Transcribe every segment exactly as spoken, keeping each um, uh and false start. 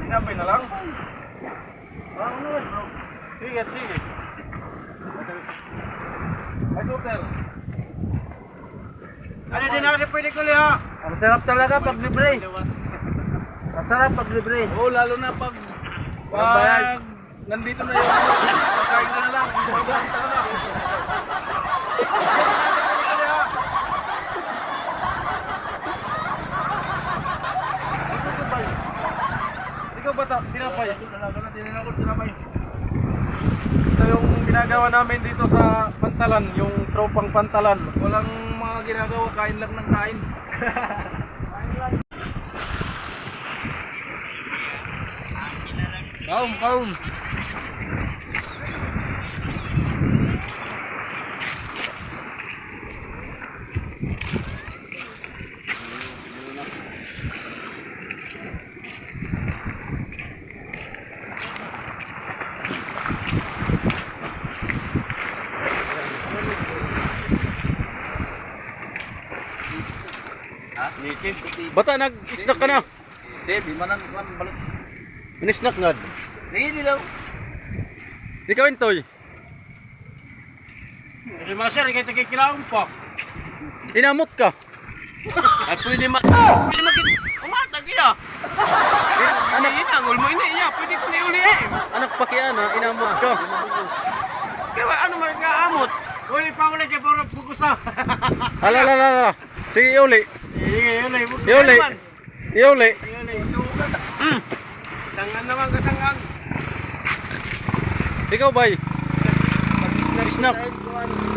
Tinapay na lang. Ah, ano na, bro? Sige, sige. Ay, super. Ano din ako siya pwede ko, Leo? Ang sarap talaga pag libre. Masarap pag libre. Oo, lalo na pag, pag nandito na yung pagkain ka na lang. Ang sarap talaga. Ikaw ba, ta-, tinapay? Ito na lang, ito na lang, tinapay. Ito yung ginagawa namin dito sa Pantalan, yung tropang Pantalan. Walang mga ginagawa, kain lang ng kain. Kaon, kaon. Ha? Bata, nag-snack ka na. Di, di man ang kuwan, balot. Ini-snack ngad. Di, di daw. Ikaw, Intoy. Di, master, ikay tagikilaon pa. Inamot ka. Ay, pwede ma-, pwede mag-, umatag iya. Anak. Ini, inangol mo, ini, iya, pwede ko na iuli, eh. Anak, pakiana, inamot ka. Kaya ano, mag-aamot? Uy, pauli kay para pukusa. Ala, ala, ala, ala. Sige, iuli. Sige, iuli. Iuli. Iuli. Iuli. Hmm. Dangan naman kasangag. Ikaw, bay. Snack. Snack.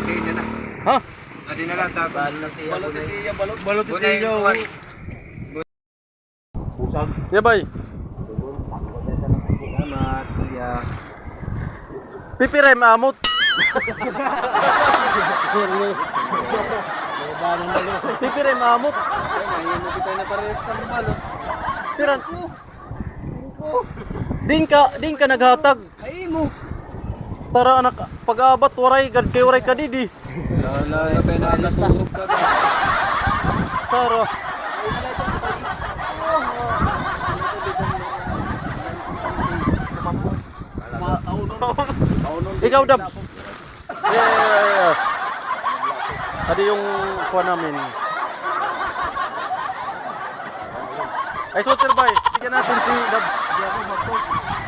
Pwede na. Ha? Pwede na lang, tapos. Balot itiya, balot. Balot itiya, oh. Busag. Yeah, bay. Salamat, kuya. Pipira im amot. Pipira im amot. Ay, mahimo kita na parehas ng balot. Piran. Din ka, din ka naghatag. Ay mo. Tara, anak, pag-abat, waray gad kay waray ka didi. Lala, kay nakaturog ka ba? Tara. Ikaw, Dabs. Yeah, yeah, yeah, yeah. Adi yung kuha namin. Ay, shooter, bay. Bigyan natin si Dabs. Hindi ako mag-post.